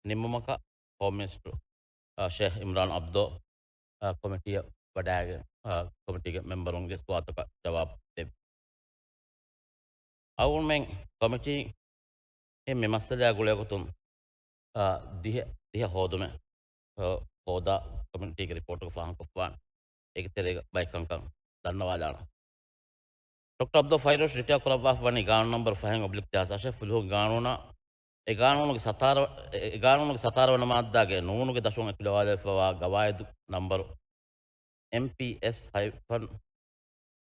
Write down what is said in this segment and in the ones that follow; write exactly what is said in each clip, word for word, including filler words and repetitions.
ނިންމުމަކަށް ހޯމް މިނިސްޓަރު، އާ، ޝޭހް އިމްރާން އަބްދޯ، އާ، ކޮމިޓީއަށް ވަޑައިގެން، އާ، ކޮމިޓީގެ މެމްބަރުންގެ ސުވާލުތަކަށް ޖަވާބު ދެއްވި. އަޅުގަނޑުމެން ކޮމިޓީ އެ މި މައްސަލައާ ގުޅޭގޮތުން، އާ، ދިހަ، ދިހަ ހޯދުމެއް، އާ، ހޯދާ ކޮމިޓީގެ ރިޕޯޓުގަ ފާހަގަކޮށްފާނެ. އޭގެ ތެރޭގަ ބައެއް ކަންކަން ދަންނަވާލާނަން. ޑޮކްޓަރ އަބްދުލް ފައިރޫޝް ރިޓަޔާ ކުރައްވާފަ ވަނީ ގާނޫނު ނަމްބަރު ފަހެއް އޮބްލިކް ދެހާސް އަށެއް ފުލުހުން ގާނޫނާ، އެ ގާނޫނުގެ ސަތާރަ، އެ، އެ ގާނޫނުގެ ސަތާރަ ވަނަ މާއްދާގެ ނޫނުގެ ދަށުން އެކުލަވާލައިފަވާ ގަވާއިދު ނަމްބަރު އެމްޕީއެސް ހައިފަން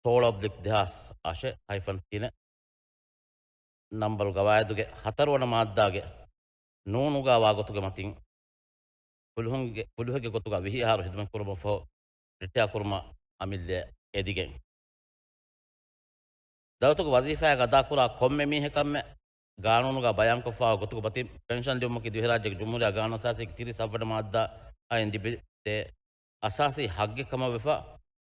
ސޯޅަ އޮބްލިކް ދެހާސް އަށެއް ހައިފަން ތިނެއް ނަމްބަރު ގަވާއިދުގެ ހަތަރު ވަނަ މާއްދާގެ ނޫނުގަ ވާގޮތުގެ މަތިން ފުލުހުންގެ، ފުލުހެއްގެ ގޮތުގަ ވިހި އަހަރު ހިދުމަތްކުރުމަށްފަހު ރިޓަޔާ ކުރުމަށް އަމިއްލައަށް އެދިގެން، ދައުލަތުގެ ވަޒީފާއެއް އަދާކުރާ ކޮންމެ މީހަކަށްމެ ގާނޫނުގަ ބަޔާންކޮށްފާ ގޮތުގެ މަތިން ޕެންޝަން ލިބުމަކީ ދިވެހިރާއްޖޭގެ ޖުމްހޫރިއްޔާ ގާނޫނު އަސާސީގެ ތިރީސް އަށް ވަނަ މާއްދާއިން ލިބިދޭ އަސާސީ ހައްގެއް ކަމަށް ވެފަ،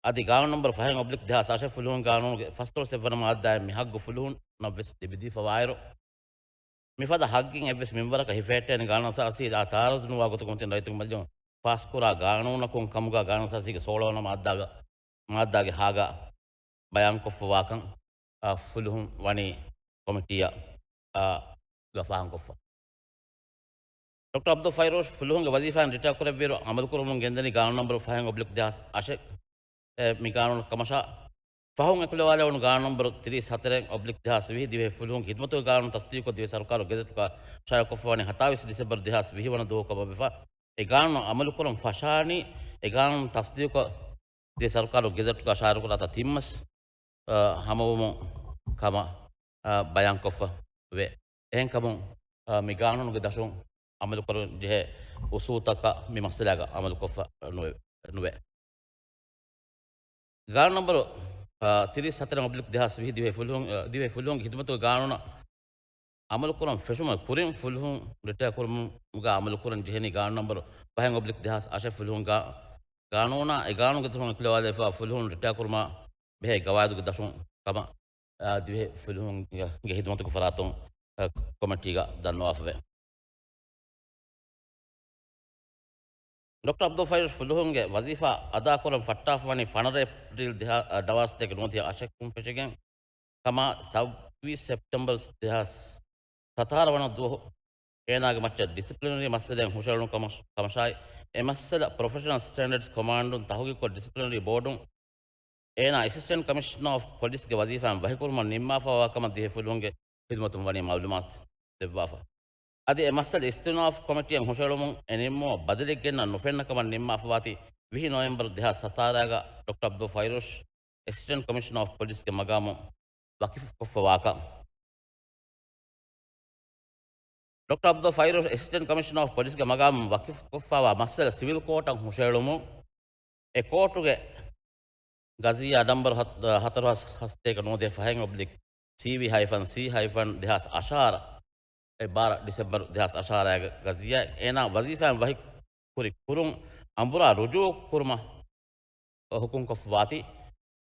އަދި ގާނޫނު ނަމްބަރު ފަހެއް އޮބްލިކް ދެހާސް އަށެއް ފުލުހުން ގާނޫނުގެ ފަސްދޮޅަސް އެއް ވަނަ މާއްދާއިން މި ހައްގު ފުލުހުންނަށްވެސް ލިބިދީފަވާއިރު، މިފަދަ ހައްގެއް އެއްވެސް މިންވަރަކަށް ހިފެހެއްޓޭނެ ގާނޫނު އަސާސީ އާ ތާރަޒު ނުވާ ގޮތުގެ މަތިން ރައްޔިތުންގެ މަޖިލީހުން ފާސްކުރާ ގާނޫނަކުން ކަމުގަ ގާނޫނު އަސާސީގެ ސޯޅަ ވަނަ މާއްދާގަ، މާއްދާގެ ހާގަ ބަޔާންކޮށްފަވާކަން، އާ، ފުލުހުން ވަނީ ކޮމިޓީއަށް، އާ، ގަ ފާހަގަކޮށްފަ. ޑޮކްޓަރ އަބްދުލް ފައިރޫޝް ފުލުހުންގެ ވަޒީފާއިން ރިޓަޔާ ކުރެއްވިއިރު އަމަލުކުރަމުން ގެންދަނީ ގާނޫނު ނަމްބަރު ފަހެއް އޮބްލިކް ދެހާސް އަށެއް، އެ، މި ގާނޫނަށް ކަމަށާ، ފަހުން އެކުލަވާލެވުނު ގާނޫނު ނަމްބަރު ތިރީސް ހަތަރެއް އޮބްލިކް ދެހާސް ވިހި ދިވެހި ފުލުހުން ޚިދުމަތުގެ ގާނޫނު ތަސްދީގުކޮށް ދިވެހި ސަރުކާރު ގެޒެޓުގަ ޝާއިޢުކޮށްފަވަނީ ހަތާވީސް ޑިސެމްބަރު ދެހާސް ވިހި ވަނަ ދުވަހު ކަމަށްވެފަ، އެ ގާނޫނު އަމަލުކުރަން ފަށާނީ، އެ ގާނޫނު ތަސްދީގުކޮށް ދިވެހި ސަރުކާރު ގެޒެޓުގަ ޝާއިޢުކުރާތާ ތިން މަސް، އަ، ހަމަވުމުން ކަމަށް، އަ، ބަޔާންކޮށްފަ ވޭ. އެހެންކަމުން، އަ، މި ގާނޫނުގެ ދަށުން އަމަލުކުރަން ޖެހޭ އުސޫލުތަކަށް މި މައްސަލާގަ އަމަލުކޮށްފަ ނުވެ، ނުވޭ. ގާނޫނު ނަމްބަރު، އަ، ތިރީސް ހަތަރެއް އޮބްލިކް ދެހާސް ވިހި ދިވެހި ފުލުހުން، އަ، ދިވެހި ފުލުހުންގެ ޚިދުމަތުގެ ގާނޫނަށް އަމަލުކުރަން ފެށުމުގެ ކުރިން ފުލުހުން ރިޓަޔާ ކުރުމުގަ އަމަލުކުރަން ޖެހެނީ ގާނޫނު ނަމްބަރު ފަހެއް އޮބްލިކް ދެހާސް އަށެއް ފުލުހުން ގާ، ގާނޫނާ އެ ގާނޫނުގެ ދަށުން އެކުލަވާލައިފަ ފުލުހުން ރިޓަޔާ ކުރުމަށް ބެހޭ ގަވާއިދުގެ ދަށުން ކަމަށް، އާ، ދިވެހި ފުލުހުންގެ ޚިދުމަތުގެ ފަރާތުން، އާ، ކޮމިޓީގަ ދަންނަވާފަވޭ. ޑޮކްޓަރ އަބްދުލް ފައިރޫޝް ފުލުހުންގެ ވަޒީފާ އަދާކުރަން ފައްޓާފަވަނީ ފަނަރަ އޭޕްރީލް ދެހާ، އަ، ނަވާރަ ސަތޭކަ ނުވަދިހަ އަށެއްކުން ފެށިގެން ކަމަށް ސައްބީސް ސެޕްޓެމްބަރު ދެހާސް ސަތާރަ ވަނަ ދުވަހު އޭނާގެ މައްޗަށް ޑިސިޕްލިނަރީ މައްސަލައިން ހުށައެޅުނު ކަމަށް، ކަމަށާއި، އެ މައްސަލަ ޕްރޮފެޝަނަލް ސްޓޭންޑަޑްސް ކޮމާންޑުން ތަހުގީގުކޮށް ޑިސިޕްލިނަރީ ބޯޑުން އޭނާ އެސިސްޓެންޓް ކަމިޝަނަރ އޮފް ޕޮލިސްގެ ވަޒީފާއިން ވަކިކުރުމަށް ނިންމާފަވާ ކަމަށް ދިވެހި ފުލުހުންގެ ޚިދުމަތުން ވަނީ މައުލޫމާތު ދެއްވާފަ. އަދި އެ މައްސަލަ އިސްތިއުނާފް ކޮމިޓީއަށް ހުށައެޅުމުން އެ ނިންމުމަށް ބަދަލެއް ގެންނަން ނުފެންނަ ކަމަށް ނިންމާފަވާތީ ވިހި ނޮވެމްބަރު ދެހާސް ސަތާރައިގަ ޑޮކްޓަރ އަބްދުލް ފައިރޫޝް އެސިސްޓެންޓް ކަމިޝަނަރ އޮފް ޕޮލިސްގެ މަގާމުން ވަކިފުކޮށްފަވާކަން. ޑޮކްޓަރ އަބްދުލް ފައިރޫޝް އެސިސްޓެންޓް ކަމިޝަނަރ އޮފް ޕޮލިސްގެ މަގާމުން ވަކިފުކޮށްފަވާ މައްސަލަ ސިވިލް ކޯޓަށް ހުށައެޅުމުން އެ ކޯޓުގެ ގަޒިއްޔާ ނަމްބަރު ހަތް، ހަތަރު ހަސް ހަސްތޭކަ ނުވަދިހަ ފަހެއް އޮބްލިކް ސީވީ ހައިފަން ސީ ހައިފަން ދެހާސް އަށާރަ، އެ ބާރަ ޑިސެމްބަރު ދެހާސް އަށާރައިގެ ގަޒިއްޔާ އޭނާ ވަޒީފާއިން ވަކި ކުރި ކުރުން އަނބުރާ ރުޖޫ ކުރުމަށް ހުކުމްކޮށްފަވާތީ،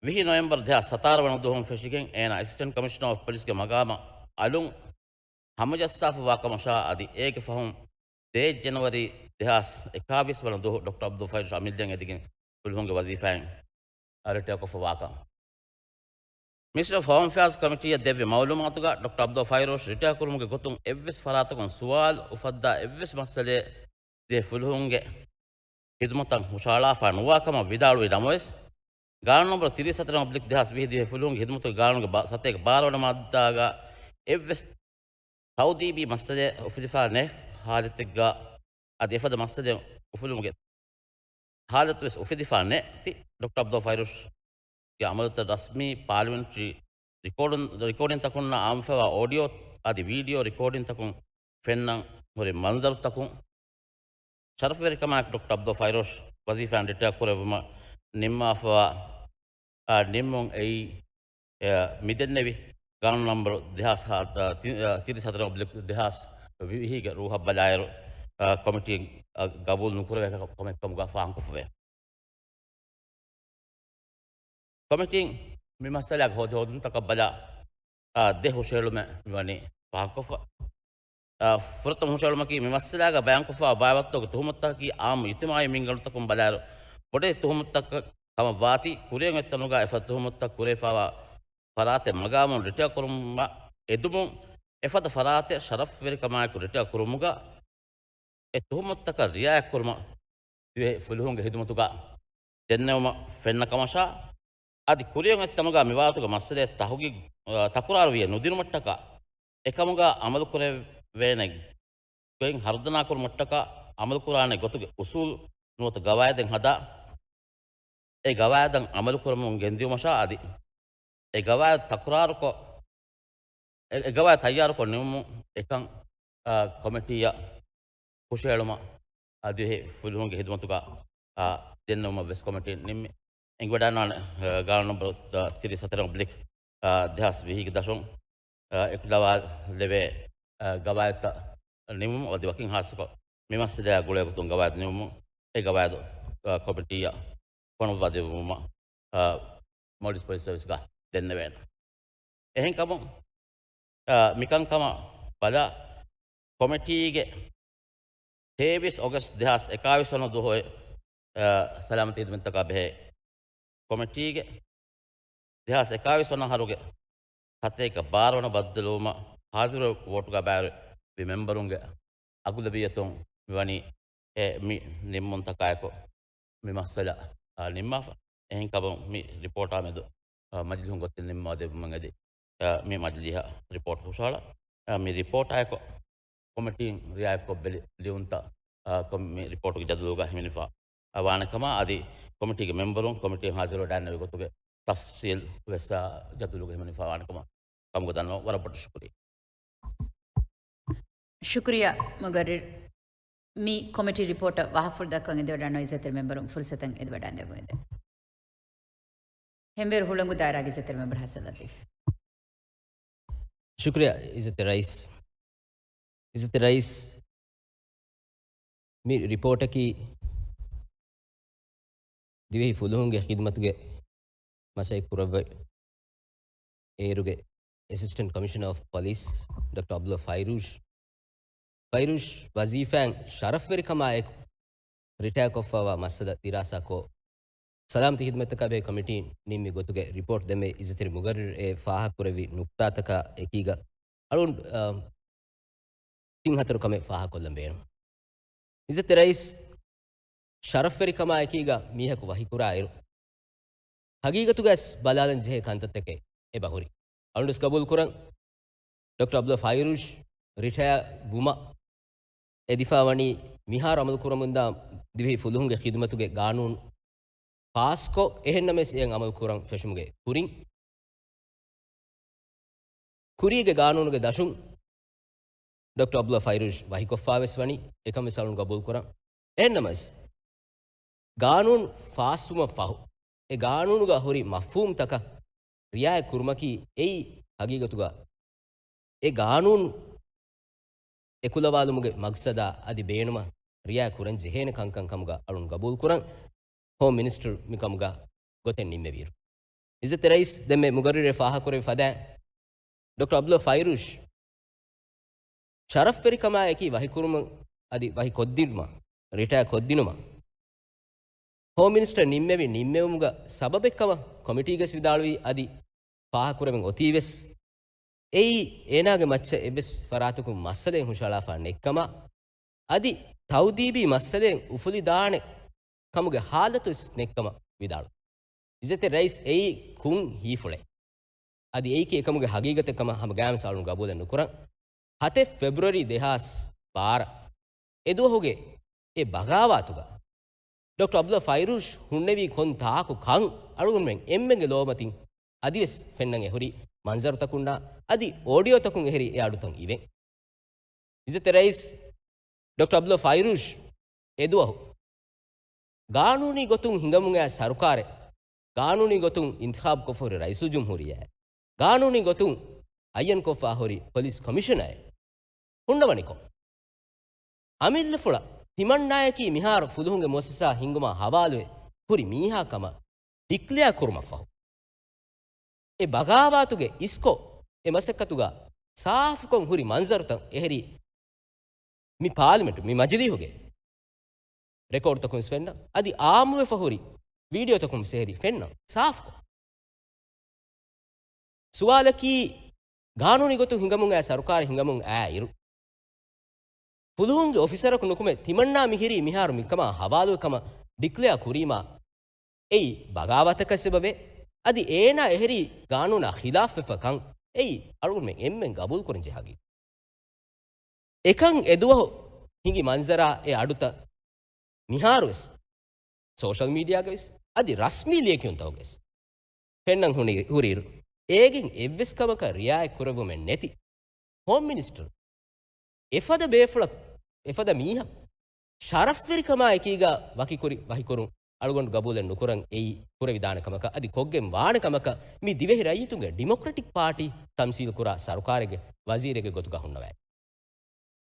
ވިހި ނޮވެމްބަރު ދެހާސް ސަތާރަ ވަނަ ދުވަހުން ފެށިގެން އޭނާ އެސިސްޓެންޓް ކަމިޝަނަރ އޮފް ޕޮލިސްގެ މަގާމަށް އަލުން ހަމަޖައްސާފަވާ ކަމަށާ އަދި އޭގެ ފަހުން ދޭއް ޖެނުއަރީ ދެހާސް އެކާވީސް ވަނަ ދުވަހު ޑޮކްޓަރ އަބްދުލް ފައިރޫޝް އަމިއްލައިން އެދިގެން ފުލުހުންގެ ވަޒީފާއިން ރިޓަޔާކޮށްފަވާކަން. މިނިސްޓްރީ އޮފް ހޯމް އެފެއާޒް ކޮމިޓީއަށް ދެއްވި މައުލޫމާތުގަ ޑޮކްޓަރ އަބްދުލް ފައިރޫޝް ރިޓަޔާކުރުމުގެ ގޮތުން އެއްވެސް ފަރާތަކުން ސުވާލު އުފައްދާ އެއްވެސް މައްސަލައެއް ދިވެހި ފުލުހުންގެ ޚިދުމަތަށް ހުށަހަޅާފަ ނުވާ ކަމަށް ވިދާޅުވި ނަމަވެސް، ގާނޫނު ނަމްބަރު ތިރީސް ހަތަރެއް އޮބްލިކް ދެހާސް ވިހި ދިވެހި ފުލުހުންގެ ޚިދުމަތުގެ ގާނޫނުގެ ބާ، ސަތޭކަ ބާރަ ވަނަ މާއްދާގަ އެއްވެސް ތައުދީބީ މައްސަލައެއް އުފުލިފަ ނެތް ހާލަތެއްގަ އަދި އެފަދަ މައްސަލައެއް އުފުލުމުގެ ހާލަތުވެސް އުފެދިފަ ނެތި ޑޮކްޓަރ އަބްދުލް ފައިރޫޝްގެ އަމަލުތައް ރަސްމީ ޕާލިމެންޓްރީ ރިކޯޑުން، ރިކޯޑިންތަކުންނާ އާއްމުވެފައިވާ އޯޑިއޯ އަދި ވީޑިއޯ ރިކޯޑިންތަކުން ފެންނަން ހުރި މަންޒަރުތަކުން ޝަރަފުވެރިކަމާއެކު ޑޮކްޓަރ އަބްދުލް ފައިރޫޝް ވަޒީފާއިން ރިޓަޔާ ކުރެއްވުމަށް ނިންމާފަވާ، އާ، ނިންމުން އެއީ، އެ، މިދެންނެވި ގާނޫނު ނަމްބަރު ދެހާސް ހަ، އާ، ތި، އާ، ތިރީސް ހަތަރެއް އޮބްލިކް ދެހާސް ވިހިގެ ރޫހަށް ބަލާއިރު، އާ، ކޮމިޓީން، އާ، ގަބޫލު ނުކުރެވޭ ކަމެއް ކަމުގަ ފާހަގަކޮށްފަވޭ. ކޮމިޓީން މި މައްސަލާގެ ހޯދި ހޯދުންތަކަށް ބަލާ، އާ، ދެ ހުށަހެޅުމެއް މިވަނީ ފާހަގަކޮށްފަ. އާ، ފުރަތަމަ ހުށަހެޅުމަކީ، މި މައްސަލާގަ ބަޔާންކޮށްފައިވާ ބާވަތުގެ ތުހުމަތުތަކަކީ އާއްމު އިޖްތިމާޢީ މިންގަނޑުތަކުން ބަލާއިރު، ބޮޑެތި ތުހުމަތުތަކަށް ކަމަށްވާތީ، ކުރިއަށް އޮތް ތަނުގަ އެފަދަ ތުހުމަތުތައް ކުރެވިފައިވާ ފަރާތެއް މަގާމުން ރިޓަޔާ ކުރުމަށް އެދުމުން، އެފަދަ ފަރާތެއް ޝަރަފްވެރިކަމާއެކު ރިޓަޔާ ކުރުމުގަ، އެ ތުހުމަތުތަކަށް ރިއާޔަތްކުރުމަށް ދިވެހި ފުލުހުންގެ ހިދުމަތުގަ ދެންނެވުމަށް ފެންނަ ކަމަށާ، އަދި ކުރިއަށް އޮތް ތަނުގަ މި ބާވަތުގެ މައްސަލައެއް ތަހުގީގު، އަ، ތަކުރާރުވިޔަ ނުދިނުމަށްޓަކާ، އެކަމުގަ އަމަލުކުރެވޭނެ ގޮތް ހަރުދަނާކުރުމަށްޓަކާ، އަމަލުކުރާނެ ގޮތުގެ އުސޫލު ނުވަތަ ގަވާއިދެއް ހަދާ، އެ ގަވާއިދަށް އަމަލުކުރަމުން ގެންދިއުމަށާ އަދި އެ ގަވާއިދު ތަކުރާރުކޮށް، އެ، އެ ގަވާއިދު ތައްޔާރުކޮށް ނިމުމުން އެކަން، އާ، ކޮމިޓީއަށް ހުށަހެޅުމަށް އަދިވެހި ފުލުހުންގެ ހިދުމަތުގަ، އާ، ދެންނެވުމަށް ވެސް ކޮމިޓީން ނިންމި. އެނގިވަޑައިގަންނަވާނެ، އާ، ގާނޫނު ނަންބަރު، އާ، ތިރީސް ހަތަރު އޮބްލިކް، އާ، ދެހާސް ވިހިގެ ދަށުން، އާ، އެކުލަވާލެވޭ، އާ، ގަވާއިދުތައް ނިމުމަށް އަދި ވަކިން ހާއްސަކޮށް، މި މައްސަލައާ ގުޅޭގޮތުން ގަވާއިދު ނިމުމުން، އެ ގަވާއިދު، އާ، ކޮމިޓީއަށް ފޮނުއްވާދެއްވުމަށް، އާ، މޯލްޑިވްސް ޕޮލިސް ސަރވިސްގަ ދެންނެވޭނެ. އެހެންކަމުން، އާ، މިކަންކަމަށް ބަލާ، ކޮމިޓީގެ ތޭވީސް އޮގަސްޓް ދެހާސް އެކާވީސް ވަނަ ދުވަހު، އާ، ސަލާމަތީ ހިދުމަތްތަކާ ބެހޭ ކޮމިޓީގެ ދެހާސް އެކާވީސް ވަނަ އަހަރުގެ ސަތޭކަ ބާރަ ވަނަ ބައްދަލުވުމަށް ހާޒިރު ވޯޓުގަ ބައިވެރިވި މެމްބަރުންގެ އަޣުލަބިއްޔަތުން މިވަނީ އެ މި ނިންމުންތަކާއެކު މި މައްސަލަ، އާ، ނިންމާފަ. އެހެންކަމުން މި ރިޕޯޓާ މެދު، އާ، މަޖިލީހުން ގޮތެއް ނިންމާދެއްވުމަށް އެދި، އާ، މި މަޖިލީހަށް ރިޕޯޓް ހުށަހަޅާ. އާ، މި ރިޕޯޓާއެކު ކޮމިޓީން ރިއާޔަތްކޮށް ބެލި ލިޔުންތައް، އާ، ކޮ-، މި ރިޕޯޓުގެ ޖަދުލުގަ ހިމެނިފަ، އާ، ވާނެ ކަމަށް އަދި ކޮމިޓީގެ މެމްބަރުން ކޮމިޓީން ހާޒިރު ވެޑައިންނެވި ގޮތުގެ ތަފްސީލް ވެސް، އާ، ޖަދުލުގަ ހިމެނިފަ ވާނެ ކަމަށް ކަމުގަ ދަންނަވަން. ވަރަށް ބޮޑަށް ޝުކުރިއްޔާ. ޝުކުރިއްޔާ މުގައްރިރު. މި ކޮމިޓީ ރިޕޯޓަށް ވާހަކަފުޅު ދައްކަވަން އެދިވަޑައިގަންނަވާ އިއްޒަތްތެރި މެމްބަރުން ފުރުސަތު އެދިވަޑައިގެންދެވުމެވެ. ހެންވޭރު ހުޅަނގު ދާއިރާގެ އިއްޒަތްތެރި މެމްބަރު ހަސަން ލަތީފް. ޝުކުރިއްޔާ އިއްޒަތްތެރި ރައީސް. އިއްޒަތްތެރި ރައީސް، މި ރިޕޯޓަކީ ދިވެހި ފުލުހުންގެ ޚިދުމަތުގެ މަސައްކަތް ކުރައްވައި އޭރުގެ އެސިސްޓެންޓް ކޮމިޝަނަރ އޮފް ޕޮލިސް ޑޮކްޓަރ އަބްދުﷲ ފައިރޫޒް، ފައިރޫޒް ވަޒީފާއިން ޝަރަފްވެރިކަމާއެކު ރިޓަޔާ ކޮށްފައިވާ މައްސަލަ ދިރާސާކޮށް، ސަލާމަތީ ޚިދުމަތްތަކާ ބެހޭ ކޮމިޓީން ނިންމި ގޮތުގެ ރިޕޯޓް ދެމޭ އިއްޒަތްތެރި މުގައްރިރު އެ ފާހަގަކުރެއްވި ނުކުތާތަކާ އެކީގަ އަޅުން، އާ، ތިން ހަތަރު ކަމެއް ފާހަގަކޮށްލަން ބޭނުން. އިއްޒަތްތެރި ރައީސް، ޝަރަފްވެރިކަމާ އެކީގަ މީހަކު ވަހިކުރާއިރު، ހަގީގަތުގައިސް ބަލާލަން ޖެހޭ ކަންތައްތަކެއް އެބަހުރި. އަޅުންވެސް ގަބޫލުކުރަން، ޑޮކްޓަރ އަބްދުﷲ ފައިރޫޒް ރިޓަޔާ ވުމަށް އެދިފާވަނީ މިހާރު އަމަލުކުރަމުންދާ ދިވެހި ފުލުހުންގެ ޚިދުމަތުގެ ގާނޫނު ފާސްކޮށް، އެހެންނަމަވެސް އެއަށް އަމަލުކުރަން ފެށުމުގެ ކުރިން، ކުރީގެ ގާނޫނުގެ ދަށުން ޑޮކްޓަރ އަބްދުﷲ ފައިރޫޒް ވަހިކޮށްފާވެސް ވަނީ، އެކަންވެސް އަޅުން ގަބޫލުކުރަން. އެހެންނަމަވެސް، ގާނޫނު ފާސްވުމަށް ފަހު، އެ ގާނޫނުގަ ހުރި މަފްހޫމްތަކަށް ރިއާޔަތް ކުރުމަކީ އެއީ ހަގީގަތުގަ އެ ގާނޫނު އެކުލަވާލުމުގެ މަގްސަދާ އަދި ބޭނުމަށް ރިއާޔަތް ކުރަން ޖެހޭނެ ކަންކަން ކަމުގަ އަޅުން ގަބޫލުކުރަން. ހޯމް މިނިސްޓަރު މިކަމުގަ ގޮތެއް ނިންމެވިއިރު، އިއްޒަތްތެރި ރައީސް ދެންމެ މުގައްރިރެ ފާހަގަކުރެއްވި ފަދައިން، ޑޮކްޓަރ އަބްދުﷲ ފައިރޫޒް ޝަރަފްވެރިކަމާއެކީ ވަހިކުރުމަށް އަދި ވަހިކޮށްދިނުމަށް، ރިޓަޔާ ކޮށްދިނުމަށް ހޯމް މިނިސްޓަރ ނިންމެވި ނިންމެވުމުގަ ސަބަބެއްކަމަށް ކޮމިޓީގަސް ވިދާޅުވީ އަދި ފާހަގަކުރެވެން އޮތީވެސް، އެއީ އޭނާގެ މައްޗަށް އެއްވެސް ފަރާތަކުން މައްސަލައެއް ހުށަހަޅާފަ ނެއްކަމަށް އަދި ތައުދީބީ މައްސަލައެއް އުފުލިދާނެ ކަމުގެ ހާލަތުވެސް ނެއްކަމަށް ވިދާޅުވި. އިއްޒަތްތެރި ރައީސް އެއީ ކުން ހީފުޅެއް. އަދި އެއީކީ އެކަމުގެ ހަގީގަތެއް ކަމަށް ހަމަ ގާމިސް އަޅުން ގަބޫލެއް ނުކުރަން. ހަތެއް ފެބްރުއަރީ ދެހާސް ބާރަ އެ ދުވަހުގެ އެ ބަޣާވާތުގަ ޑޮކްޓަރ އަބްދުﷲ ފައިރޫޒް ހުންނެވީ ކޮން ތާކު ކަން އަޅުގަނޑުމެން އެންމެންގެ ލޯމަތިން އަދިވެސް ފެންނަން އެހުރި މަންޒަރުތަކުންނާ އަދި އޯޑިއޯތަކުން އެހެރި އެ އަޑުތައް އިވެން. އިއްޒަތްތެރި ރައީސް ޑޮކްޓަރ އަބްދުﷲ ފައިރޫޒް އެދުވަހު ގާނޫނީ ގޮތުން ހިނގަމުން އައި ސަރުކާރެއް، ގާނޫނީ ގޮތުން އިންތިޚާބުކޮށްފަހުރި ރައީސުލްޖުމްހޫރިއްޔާއެއް، ގާނޫނީ ގޮތުން އައްޔަންކޮށްފަ ހުރި ޕޮލިސް ކޮމިޝަނަރެއް ހުންނަވަނިކޮށް، އަމިއްލަފުޅަށް ތިމަންނާޔަކީ މިހާރު ފުލުހުންގެ މުއައްސަސާ ހިންގުމާ ހަވާލުވެ ހުރި މީހާ ކަމަށް ޑިކްލެއާ ކުރުމަށްފަހު، އެ ބަޣާވާތުގެ އިސްކޮށް އެ މަސައްކަތުގަ ސާފުކޮށް ހުރި މަންޒަރުތައް އެހެރީ މި ޕާލިމެންޓު، މި މަޖިލީހުގެ ރެކޯޑުތަކުން ވެސް ފެންނަ، އަދި އާއްމުވެފަ ހުރި ވީޑިއޯތަކުން ވެސް އެހެރީ ފެންނަ ސާފުކޮށް. ސުވާލަކީ، ގާނޫނީ ގޮތުން ހިނގަމުން އައި، ސަރުކާރެއް ހިނގަމުން އައި އިރު، ފުލުހުންގެ އޮފިސަރަކު ނުކުމެ، ތިމަންނާ މިހިރީ މިހާރު މިކަމާ ހަވާލުވެ ކަމަށް ޑިކްލެއާ ކުރީމާ، އެއީ ބަޣާވާތަކަށް ސަބަބެއް. އަދި އޭނާ އެހެރީ ގާނޫނާ ޚިލާފްވެފަ ކަން އެއީ އަޅުގަނޑުމެން އެންމެން ގަބޫލުކުރަން ޖެހޭ ހަގީގަތެއް. އެކަން އެދުވަހު ހިނގި މަންޒަރާ އެ އަޑުތައް މިހާރުވެސް ސޯޝަލް މީޑިއާގަވެސް އަދި ރަސްމީ ލިޔެކިޔުންތަކުގަވެސް ފެންނަން ހުނި-، ހުރިއިރު، އޭގެން އެއްވެސް ކަމަކަށް ރިއާޔަތް ކުރެއްވުމެއް ނެތި ހޯމް މިނިސްޓަރު އެފަދަ ބޭފުޅަކު، އެފަދަ މީހަކު ޝަރަފްވެރިކަމާ އެކީގަ ވަކިކުރި ވަހިކުރުން އަޅުގަނޑު ގަބޫލެއް ނުކުރަން. އެއީ ކުރެވިދާނެ ކަމަކަށް އަދި ކޮށްގެން ވާނެ ކަމަކަށް މި ދިވެހި ރައްޔިތުންގެ ޑިމޮކްރެޓިކް ޕާޓީ ތަމްސީލު ކުރާ ސަރުކާރެއްގެ ވަޒީރެއްގެ ގޮތުގަ ހުންނަވައި.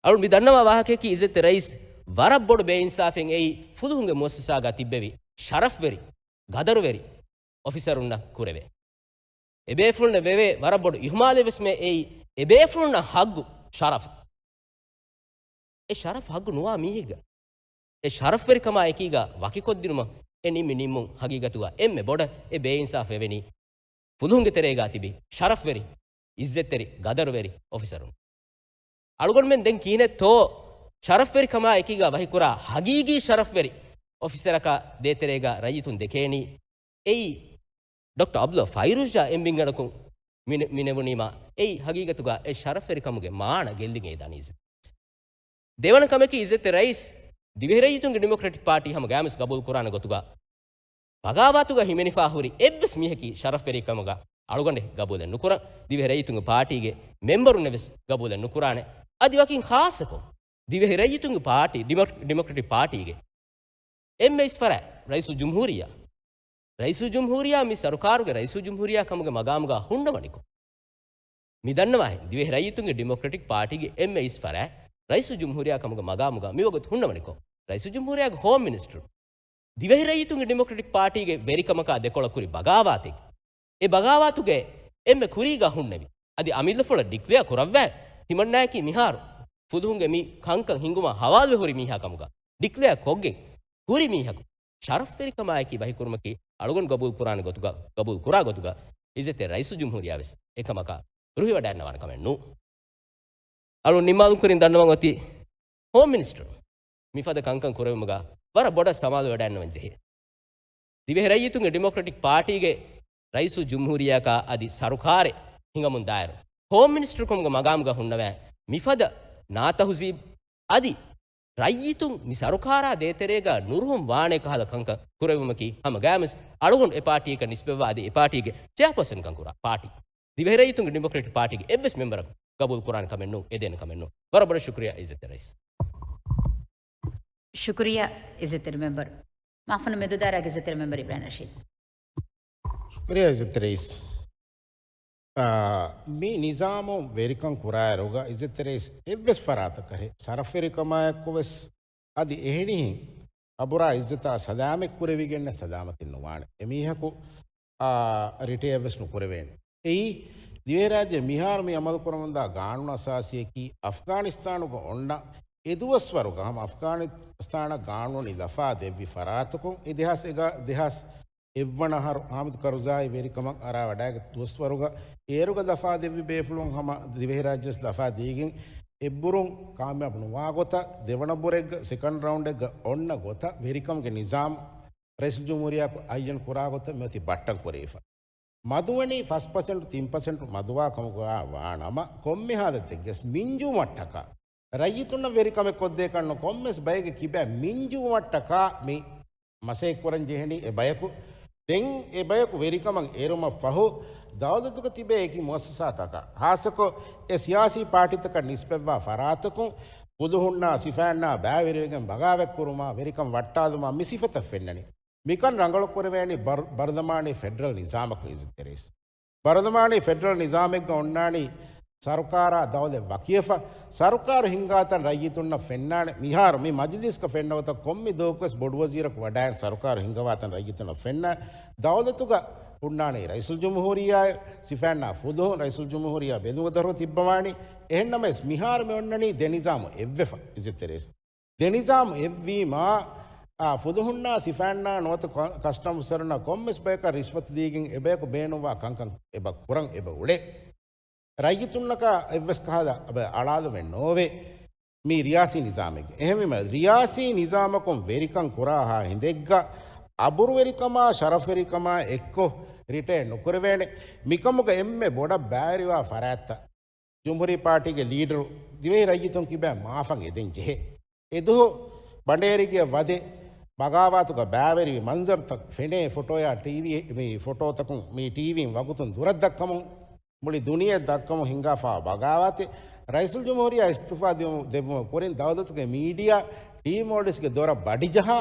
އަޅު މި ދަންނަވާ ވާހަކައަކީ އިއްޒަތްތެރި ރައީސް ވަރަށް ބޮޑު ބޭއިންސާފެއް އެއީ ފުލުހުންގެ މުއައްސަސާގަ ތިއްބެވި ޝަރަފްވެރި، ގަދަރުވެރި އޮފިސަރުންނަށް ކުރެވޭ. އެބޭފުޅުންނަށް ވެވޭ ވަރަށް ބޮޑު އިހުމާލެއް ވެސްމެ އެއީ އެބޭފުޅުންނަށް ހައްގު ޝަރަފު. އެ ޝަރަފް ހައްގު ނުވާ މީހެއްގަ، އެ ޝަރަފްވެރިކަމާ އެކީގަ ވަކިކޮށްދިނުމަށް އެ ނިންމި ނިންމުން ހަގީގަތުގަ އެންމެ ބޮޑަށް އެ ބޭއިންސާފް ވެވެނީ ފުލުހުންގެ ތެރޭގަ ތިބި ޝަރަފްވެރި، އިއްޒަތްތެރި، ގަދަރުވެރި އޮފިސަރުން. އަޅުގަނޑުމެން ދެން ކިހިނެއްތޯ ޝަރަފްވެރިކަމާ އެކީގަ ވަހިކުރާ ހަގީގީ ޝަރަފްވެރި އޮފިސަރަކާ ދޭތެރޭގަ ރައްޔިތުން ދެކޭނީ؟ އެއީ ޑޮކްޓަރ އަބްދުﷲ ފައިރޫޒް ޝާ އެންމެންގަނޑަކުން މި-، މިނެވުނީމާ، އެއީ ހަގީގަތުގަ އެ ޝަރަފްވެރިކަމުގެ މާނަ ގެއްލިގެން ދާނީ. ދެވަނަ ކަމަކީ އިއްޒަތްތެރި ރައީސް ދިވެހިރައްޔިތުންގެ ޑިމޮކްރެޓިކް ޕާޓީ ހަމަ ގާމިސް ގަބޫލު ކުރާނެ ގޮތުގަ ބަޣާވާތުގަ ހިމެނިފާ ހުރި އެއްވެސް މީހަކީ ޝަރަފްވެރިކަމުގަ އަޅުގަނޑެއް ގަބޫލެއް ނުކުރަން، ދިވެހިރައްޔިތުންގެ ޕާޓީގެ މެމްބަރުންނެއް ވެސް ގަބޫލެއް ނުކުރާނެ. އަދި ވަކިން ޚާއްޞަކޮށް، ދިވެހިރައްޔިތުންގެ ޕާޓީ، ޑިމޮ-، ޑިމޮކްރެޓިކް ޕާޓީގެ އެންމެ އިސް ފަރާތް ރައީސުލްޖުމްހޫރިއްޔާ، ރައީސުލްޖުމްހޫރިއްޔާ މި ސަރުކާރުގެ ރައީސުލްޖުމްހޫރިއްޔާ ކަމުގެ މަގާމުގަ ހުންނަވަނިކޮށް، މި ދަންނަވާހެން، ދިވެހިރައްޔިތުންގެ ޑިމޮކްރެޓިކް ޕާޓީގެ އެންމެ އިސް ފަރާތް ރައީސުލްޖުމްހޫރިއްޔާ ކަމުގެ މަގާމުގަ މިވަގުތު ހުންނަވަނިކޮށް، ރައީސުލްޖުމްހޫރިއްޔާގެ ހޯމް މިނިސްޓަރު، ދިވެހިރައްޔިތުންގެ ޑިމޮކްރެޓިކް ޕާޓީގެ ވެރިކަމަކާ ދެކޮޅަށް ކުރި ބަޣާވާތެއް، އެ ބަޣާވާތުގެ އެންމެ ކުރީގަ ހުންނެވި، އަދި އަމިއްލަފުޅަށް ޑިކްލެއާ ކުރައްވާ ތިމަންނާއަކީ މިހާރު ފުލުހުންގެ މި ކަންކަން ހިނގުމަށް ހަވާލުވެ ހުރި މީހާ ކަމުގަ ޑިކްލެއާ ކޮށްގެން ހުރި މީހަކު ޝަރަފްވެރިކަމާއެކީ ވަހިކުރުމަކީ އަޅުގަނޑު ގަބޫލު ކުރާނެ ގޮތުގަ، ގަބޫލު ކުރާ ގޮތުގަ އިއްޒަތްތެރި ރައީސުލްޖުމްހޫރިއްޔާ ވެސް އެކަމަކާ ރުހިވަޑައިގަންނަވާނެ ކަމެއް ނޫން. އަޅު ނިންމާލުން ކުރިން ދަންނަވަން އޮތީ ހޯމް މިނިސްޓަރު މިފަދަ ކަންކަން ކުރެވުމުގަ ވަރަށް ބޮޑަށް ސަމާލުވެވަޑައިގަންނަވަން ޖެހޭ. ދިވެހިރައްޔިތުންގެ ޑިމޮކްރެޓިކް ޕާޓީގެ ރައީސުލްޖުމްހޫރިއްޔާއަކާ އަދި ސަރުކާރެއް ހިނގަމުން ދާއިރު، ހޯމް މިނިސްޓަރުކަމުގެ މަގާމުގަ ހުންނަވާ މިފަދަ ނާތަހުޒީބު އަދި ރައްޔިތުން މި ސަރުކާރާ ދޭތެރޭގަ ނުރުހުން ވާނެ ކަހަލަ ކަންކަން ކުރެވުމަކީ ހަމަ ގާމިސް އަޅުގަނޑު އެ ޕާޓީއަކަށް ނިސްބަތްވާ އަދި އެ ޕާޓީގެ ޗެއާޕާސަންކަން ކުރާ ޕާޓީ. ދިވެހިރައްޔިތުންގެ ޑިމޮކްރެޓިކް ޕާޓީގެ އެއްވެސް މެމްބަރަކު ގަބޫލު ކުރާނެ ކަމެއް ނޫން، އެދޭނެ ކަމެއް ނޫން. ވަރަށް ބޮޑަށް ޝުކުރިއްޔާ އިއްޒަތްތެރި ރައީސް. ޝުކުރިއްޔާ އިއްޒަތްތެރި މެމްބަރު. މާފަންނު މެދުދާރާ އިއްޒަތްތެރި މެމްބަރު އިބްރާހިމް ނަޝީދު. ޝުކުރިއްޔާ އިއްޒަތްތެރި ރައީސް. އާ، މި ނިޒާމުން ވެރިކަން ކުރާއިރުގަ އިއްޒަތްތެރި ރައީސް އެއްވެސް ފަރާތަކަށް ޝަރަފްވެރިކަމާއެކު ވެސް އަދި އެހެނިހެން އަބުރާ އިއްޒަތާ ސަލާމަތް ކުރެވިގެންނެއް ސަލާމަތެއް ނުވާނެ. އެމީހަކު، އާ، ރިޓަޔަރ ވެސް ނުކުރެވޭނެ. އެއީ، ދިވެހިރާއްޖެ މިހާރު މި އަމަލުކުރަމުންދާ ގާނޫނު އަސާސީއަކީ އަފްޣާނިސްތާނުގަ އޮންނަ އެދުވަސްވަރުގަ ހަމަ އަފްޣާނިސްތާނަށް ގާނޫނީ ލަފާ ދެއްވި ފަރާތަކުން އެ ދެހާސް އެގާ-، ދެހާސް އެއްވަނަ އަހަރު ހާމިދު ކަރުޒާއީ ވެރިކަމަށް އަރާ ވަޑައިގަތް ދުވަސްވަރުގަ އޭރުގަ ލަފާ ދެއްވި ބޭފުޅުން ހަމަ ދިވެހިރާއްޖެވެސް ލަފާ ދީގެން އެއްބުރުން ކާމިޔާބު ނުވާ ގޮތަށް ދެވަނަ ބުރެއްގަ ސެކަންޑް ރައުންޑެއްގަ އޮންނަ ގޮތަށް ވެރިކަމުގެ ނިޒާމް ރައީސުލްޖުމްހޫރިއްޔާއަކު އައްޔަން ކުރާ ގޮތަށް މިއޮތީ ބައްޓަން ކުރެވިފަ. މަދުވަނީ ފަސް ޕަސެންޓު ތިން ޕަސެންޓު މަދުވާ ކަމުގަ ވާނަމަ، ކޮންމެ ހާލަތެއްގެސް މިންޖުވުމަށްޓަކާ، ރައްޔިތުންނަށް ވެރިކަމެއް ކޮށްދޭކަށް ނު، ކޮންމެސް ބައެއްގެ ކިބައިން މިންޖުވުމަށްޓަކާ މި މަސައްކަތް ކުރަން ޖެހެނީ އެ ބަޔަކު. ދެން އެ ބަޔަކު ވެރިކަމަށް އެރުމަށް ފަހު، ދައުލަތުގަ ތިބޭ އެކި މުއައްސަސާތަކަށް، ހާއްސަކޮށް އެ ސިޔާސީ ޕާޓީތަކަށް ނިސްބަތްވާ ފަރާތަކުން، ފުލުހުންނާ ސިފައިންނާ ބައިވެރިވެގެން ބަޣާވާތް ކުރުމާ ވެރިކަން ވައްޓާލުމާ މި ސިފަތައް ފެންނަނީ. މިކަން ރަނގަޅު ކުރެވޭނީ ބަރު-، ބަރުލަމާނީ ފެޑަރަލް ނިޒާމަކު އިއްޒަތްތެރި ރައީސް. ބަރުލަމާނީ ފެޑަރަލް ނިޒާމެއްގަ އޮންނާނީ ސަރުކާރާ ދައުލަތް ވަކިވެފަ، ސަރުކާރު ހިންގާތަން ރައްޔިތުންނަށް ފެންނާނެ. މިހާރު މި މަޖިލީސްގަ ފެންނަ ގޮތަށް ކޮންމެ ދުވަހަކުވެސް ބޮޑުވަޒީރަކު ވަޑައިގެން ސަރުކާރު ހިންގަވާތަން ރައްޔިތުންނަށް ފެންނާނެ. ދައުލަތުގަ ހުންނާނީ ރައީސުލްޖުމްހޫރިއްޔާ ސިފައިންނާ ފުލުހުން ރައީސުލްޖުމްހޫރިއްޔާ ބެލުމުގެ ދަށު ތިއްބަވާނީ. އެހެންނަމަވެސް މިހާރު މި އޮންނަނީ ދެ ނިޒާމު އެއްވެފަ އިއްޒަތްތެރި ރައީސް. ދެ ނިޒާމު އެއްވީމާ، އާ، ފުލުހުންނާ ސިފައިންނާ ނުވަތަ ކަ-، ކަސްޓަމް އޮފިސަރުންނާ ކޮންމެސް ބަޔަކަށް ރިޝްވަތު ދީގެން އެބަޔަކު ބޭނުންވާ ކަންކަން އެބަ ކުރަން އެބަ އުޅޭ. ރައްޔިތުންނަކާ އެއްވެސް ކަހަލަ އަޅާލުމެއް ނޯވޭ މި ރިޔާސީ ނިޒާމެއްގެ. އެހެންވީމަ، ރިޔާސީ ނިޒާމަކުން ވެރިކަން ކުރާހާ ހިނދެއްގަ އަބުރުވެރިކަމާ ޝަރަފްވެރިކަމާ އެއްކޮށް ރިޓަޔަރ ނުކުރެވޭނެ. މިކަމުގަ އެންމެ ބޮޑަށް ބައިވެރިވާ ފަރާތްތައް ޖުމްހޫރީ ޕާޓީގެ ލީޑަރު ދިވެހި ރައްޔިތުން ކިބައިން މާފަށް އެދެން ޖެހޭ. އެދުހު ބަނޑޭރިގެ ވަދެ ބަޣާވާތުގަ ބައިވެރިވި މަންޒަރުތައް ފެނޭ ފޮޓޯޔާ ޓީވީ، މި ފޮޓޯތަކުން މި ޓީވީން ވަގުތުން ދުރަށް ދައްކަމުން މުޅި ދުނިޔެ ދައްކަމުން ހިންގާފާ ބަޣާވާތެއް ރައީސުލްޖުމްހޫރިއްޔާ އިސްތިފާ ދިއުމު-، ދެއްވުމަށް ކުރިން ދައުލަތުގެ މީޑިއާ ޓީވީ މޯލްޑިވްސްގެ ދޮރަށް ބަޑިޖަހާ،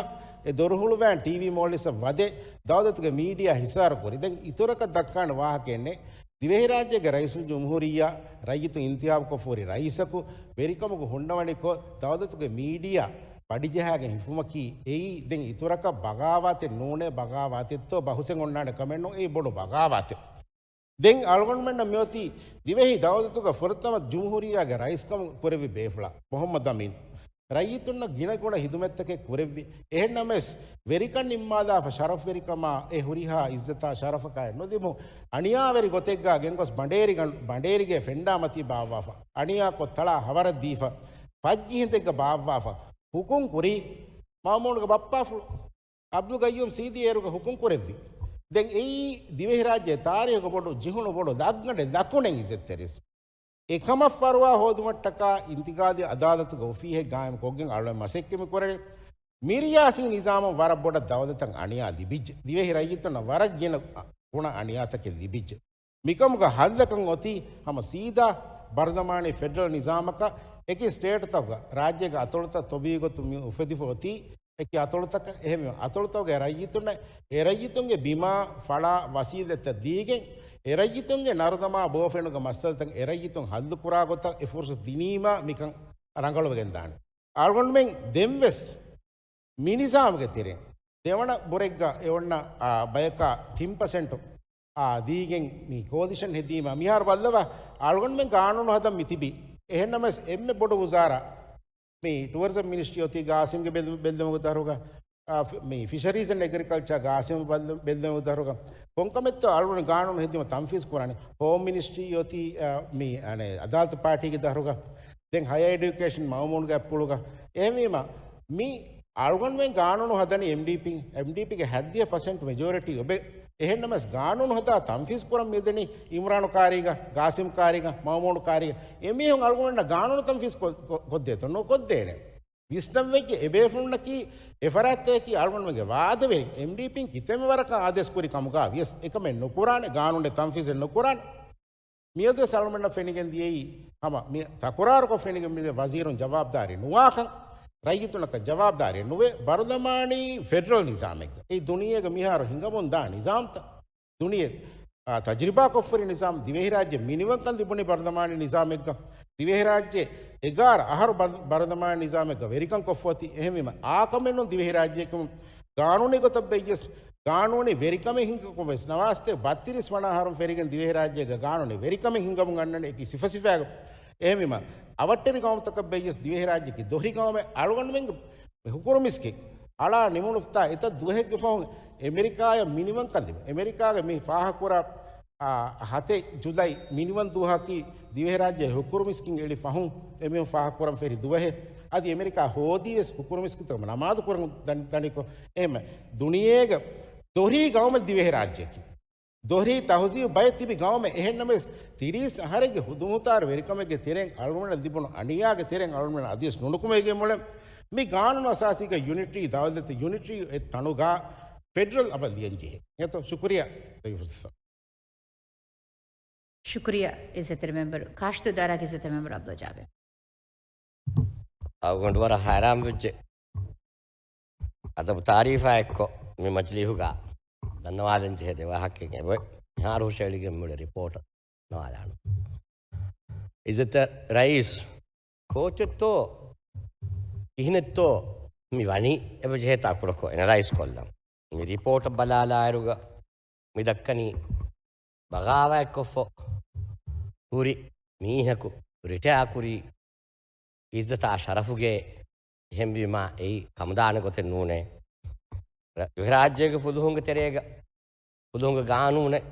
އެ ދޮރު ހުޅުވާން ޓީވީ މޯލްޑިވްސަށް ވަދެ ދައުލަތުގެ މީޑިއާ ހިސާރު ކުރި. ދެން އިތުރަކަށް ދައްކާނެ ވާހަކައެއް ނެތް. ދިވެހިރާއްޖޭގެ ރައީސުލްޖުމްހޫރިއްޔާ ރައްޔިތު އިންތިހާބުކޮށްފަހުރި ރައީސަކު ވެރިކަމުގަ ހުންނަވަނިކޮށް، ދައުލަތުގެ މީޑިއާ ބަޑިޖަހާގެން ހިފުމަކީ އެއީ ދެން އިތުރަކަށް ބަޣާވާތެއް ނޫނޭ، ބަޣާވާތެއްތޯ ބަހުސެއް އޮންނާނެ ކަމެއް ނޫން، އެއީ ބޮޑު ބަޣާވާތެއް. ދެން އަޅުގަނޑުމެންނަށް މިއޮތީ ދިވެހި ދައުލަތުގަ ފުރަތަމަ ޖުމްހޫރިއްޔާގެ ރައީސްކަމު ކުރެއްވި ބޭފުޅާ މުޙައްމަދު އަމީން. ރައްޔިތުންނަށް ގިނަގުނަ ހިދުމަތްތަކެއް ކުރެއްވި. އެހެންނަމަވެސް، ވެރިކަން ނިންމާލާފަ ޝަރަފްވެރިކަމާ އެ ހުރިހާ އިއްޒަތާ ޝަރަފަކާއެއް ނުލިބުނު، އަނިޔާވެރި ގޮތެއްގާ ގެންގޮސް ބަނޑޭރިގަ-، ބަނޑޭރިގެ ފެންޑާ މަތީ ބާއްވާފަ، އަނިޔާކޮށް ތަޅާ ހަވަރަށް ދީފަ، ފައްޖިހިނދެއްގަ ބާއްވާފަ، ހުކުމް ކުރީ، މައުމޫނުގެ ބައްޕާފުޅު އަބްދުލް ގައްޔޫމް ސީދީ އޭރުގަ ހުކުމް ކުރެއްވި. ދެން އެއީ ދިވެހިރާއްޖޭ ތާރީހުގަ ބޮޑު ޖެހުނު ބޮޑު ލައްގަނޑެއް ލަކުނެއް އިއްޒަތްތެރިސް. އެކަމަށް ފަރުވާ ހޯދުމަށްޓަކާ އިންތިގާލީ އަދާލަތުގެ އޮފީހެއް ގާއިމް ކޮށްގެން އަޅުގަނޑު މަސައްކަތް މި ކުރަނީ. މި ރިޔާސީ ނިޒާމަށް ވަރަށް ބޮޑަށް ދައުލަތަށް އަނިޔާ ލިބިއްޖެ. ދިވެހި ރައްޔިތުންނަށް ވަރަށް ގިނަ ގުނަ އަނިޔާތަކެއް ލިބިއްޖެ. މިކަމުގަ ހައްލަކަށް އޮތީ ހަމަ ސީދާ ބަރުލަމާނީ ފެޑަރަލް ނިޒާމަކަށް. އެކި ސްޓޭޓުތަކުގަ ރާއްޖޭގެ އަތޮޅުތައް ތޮބީގޮތުން މި އުފެދިފަ އޮތީ އެކި އަތޮޅުތަކަށް. އެހެންވީމަ، އަތޮޅުތަކުގެ ރައްޔިތުންނަށް އެ ރައްޔިތުންގެ ބިމާ، ފަޅާ، ވަސީލަތްތައް ދީގެން، އެ ރައްޔިތުންގެ ނަރުދަމާ ބޯފެނުގެ މައްސަލަތައް އެ ރައްޔިތުން ހައްލުކުރާ ގޮތަށް އެ ފުރުސަތު ދިނީމާ މިކަން ރަނގަޅުވެގެން ދާނެ. އަޅުގަނޑުމެން ދެންވެސް މި ނިޒާމުގެ ތެރެއިން ދެވަނަ ބުރެއްގަ އެ އޮންނަ، އާ، ބަޔަކާ ތިން ޕަސެންޓު، އާ، ދީގެން މި ކޯލިޝަން ހެދީމަ މިހާރު ބައްލަވާ، އަޅުގަނޑުމެން ގާނޫނު ހަދަން މި ތިބީ. އެހެންނަމަވެސް އެންމެ ބޮޑު ވުޒާރާ މި ޓުއަރިޒަމް މިނިސްޓްރީ އޮތީ ގާސިމްގެ ބެލު-، ބެއްލުމުގެ ދަށުގަ، އާ، ފި-، މި ފިޝަރީޒް އެންޑް އެގްރިކަލްޗަރ ގާސިމް ބައްލު-، ބެއްލުމުގެ ދަށުގަ ކޮންކަމެއްތޯ އަޅުގަނޑު ގާނޫނު ހެދީމަ ތަންފީޒް ކުރާނެ. ހޯމް މިނިސްޓްރީ އޮތީ، އާ، މި، އަނެ، އަދާލަތު ޕާޓީގެ ދަށުގަ. ދެން ހަޔަރ އެޑިއުކޭޝަން މައުމޫނުގެ އަތްޕުޅުގަ. އެހެންވީމަ، މި އަޅުގަނޑުމެން ގާނޫނު ހަދަނީ އެމްޑީޕީން، އެމްޑީޕީގެ ހައްދިހަ ޕަސެންޓް މެޖޯރިޓީ އޮބެ. އެހެންނަމަވެސް ގާނޫނު ހަދާ ތަންފީޒް ކުރަން މިދެނީ އިމްރާނު ކާރީގަ، ގާސިމް ކާރީގަ، މައުމޫނު ކާރީގަ. އެމީހުން އަޅުގަނޑަށް ގާނޫނު ތަންފީޒް ކޮ-، ކޮ-، ކޮށްދޭތޯ؟ ނުކޮށްދޭނެ. ވިސްނަންވެއްޖެ އެބޭފުޅުންނަކީ އެފަރާތްތަކަކީ އަޅުގަނޑުމެންގެ ވާދަވެރިން. އެމްޑީޕީން ކިތަންމެ ވަރަކަށް އާދޭސް ކުރި ކަމުގަ ވިޔަސް އެކަމެއް ނުކުރާނެ، ގާނޫނެއް ތަންފީޒެއް ނުކުރާނެ. މިއަދުވެސް އަޅުގަނޑަށް ފެނިގެން ދިޔައީ ހަމަ މި ތަކުރާރުކޮށް ފެނިގެން މިދިޔަ ވަޒީރުން ޖަވާބުދާރީ ނުވާކަން، ރައްޔިތުންނަކަށް ޖަވާބުދާރީ ނުވޭ. ބަރުލަމާނީ ފެޑަރަލް ނިޒާމެއްގަ އެ ދުނިޔޭގަ މިހާރު ހިނގަމުން ދާ ނިޒާމްތައް، ދުނިޔެ، އާ، ތަޖުރިބާ ކޮށްފަރި ނިޒާމް. ދިވެހިރާއްޖެ މިނިވަންކަން ލިބުނީ ބަރުލަމާނީ ނިޒާމެއްގަ. ދިވެހިރާއްޖެ އެގާރަ އަހަރު ބަރު-، ބަރުލަމާނީ ނިޒާމެއްގަ ވެރިކަން ކޮށްފަ އޮތީ. އެހެންވީމަ، އާކަމެއް ނޫން ދިވެހިރާއްޖެއަކުން ގާނޫނީ ގޮތަށް ބެއްޔަސް، ގާނޫނީ ވެރިކަމެއް ހިނގަކުން ވެސް ނަވާސްތޭ ބައްތިރީސް ވަނަ އަހަރުން ފެރިގެން ދިވެހިރާއްޖޭގަ ގާނޫނީ ވެރިކަމެއް ހިނގަމުން އަންނަނީ އެކި ސިފަސިފައިގަ. އެހެންވީމަ، އަވަށްޓެރި ގައުމުތަކަށް ބެއްޔަސް ދިވެހިރާއްޖެއަކީ ދޮށީ ގައުމެއް. އަޅުގަނޑުމެންގެ ހުކުރު މިސްކިތް އަޅާ ނިމުނުފްތާ އެތައް ދުވަހެއްގެ ފަހުން އެމެރިކާއަށް މިނިވަންކަން ލިބުނު. އެމެރިކާގެ މި ފާހަގަކުރާ، އާ، ހަތެއް ޖުލައި މިނިވަން ދުވަހަކީ ދިވެހިރާއްޖެ ހުކުރު މިސްކިތް އެޅި ފަހުން އެމީހުން ފާހަގަކުރަން ފެރި ދުވަހެއް. އަދި އެމެރިކާ ހޯދީ ވެސް ހުކުރު މިސްކިތުގަ ނަމާދު ކުރަން ދަނި-، ދަނިކޮށް. އެހެންމެ ދުނިޔޭގެ ދޮށީ ގައުމެއް ދިވެހިރާއްޖެއަކީ. ދޮށީ ތަހުޒީބު ބައެއް ތިބި ގައުމެއް. އެހެންނަމަވެސް، ތިރީސް އަހަރެއްގެ ހުދުމުތާރު ވެރިކަމެއްގެ ތެރެއިން އަޅުގަނޑަށް ލިބުނު އަނިޔާގެ ތެރެއިން އަޅުގަނޑު އަދިވެސް ނުނުކުމެގެން މުޅެން މި ގާނޫނު އަސާސީގަ ޔުނިޓްރީ ދައުލަތު ޔުނިޓްރީ އެއް ތަނުގަ ފެޑަރަލް އަބަ ލިޔަންޖެހޭ. އެތޯ؟ ޝުކުރިޔާ ދައިފުސްތަ. ޝުކުރިޔާ އިއްޒަތްތެރި މެމްބަރު. ކާށިތު ދާއިރާގެ އިއްޒަތްތެރި މެމްބަރު އަބްދުލް ޖާބިރު. އަޅުގަނޑު ވަރަށް ހައިރާން ވެއްޖެ. އަދަބު ތާރީފާ އެއްކޮށް މި މަޖިލީހުގަ ދަންނަވާލަން ޖެހޭ ދެ ވާހަކައެއް އެބައޮތް. މިހާރު ހުށައެޅިގެން މުޅި ރިޕޯޓަށް ނަވާލާނަން. އިއްޒަތްތެރި ރައީސް، ކޯޗެއްތޯ ކިހިނެއްތޯ މި ވަނީ އެބަ ޖެހޭތާ ކުޑަކޮށް އެނަލައިޒް ކޮށްލަން. މި ރިޕޯޓަށް ބަލާލާއިރުގަ މި ދައްކަނީ ބަޣާވާތްކޮށްފަ ހުރި މީހަކު ރިޓަޔާ ކުރީ އިއްޒަތާ ޝަރަފުގައޭ. އެހެންވީމާ އެއީ ކަމުދާނެ ގޮތެއް ނޫނޭ. ރ-، ދިވެހިރާއްޖޭގެ ފުލުހުންގެ ތެރޭގަ ފުލުހުންގެ ގާނޫނެއް